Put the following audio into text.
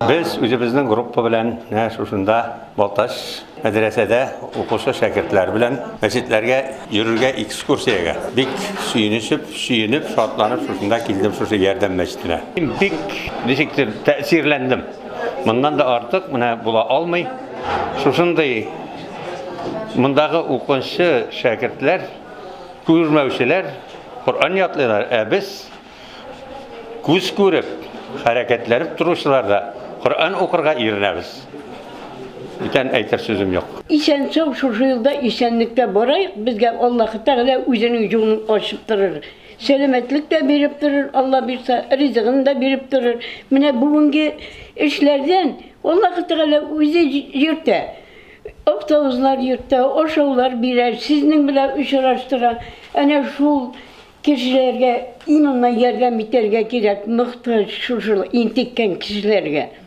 Без үзебезнең группа белән менә шушында Балтач мәдрәсәдә укучы шәкертләр белән мәчетләргә йөрергә экскурсиягә бик сөенешеп, сөенеп, шатланып шушында килдем шушы Ярдәм мәчетенә. Мин бик ничектер тәэсирләндем. Моннан да артык менә була алмый. Шушындый мондагы укучы шәкертләр, күрмәүчеләр Коръән ятлыйлар, ә без Күз күреп, хәрәкәтләнеп торучылар да Коръән укырга иренәбез. Бүтән әйтер сүзем юк. Исән-сау шушы юлда исәнлектә бараек, безгә Аллаһы Тәгалә үзенең юлын ачып торыр. Сәламәтлек тә биреп торыр, Алла бирса, ризыгын да биреп торыр. Менә бүгенге эшләрдән Аллаһы Тәгалә үзе йөртә. Автобуслар йөртә, ашаулар бирә, сезнең белән очраштыра. Әнә шул Кешеләргә именно ярдәм итәргә кирәк, мохтаҗ шушы интеккән кешеләргә.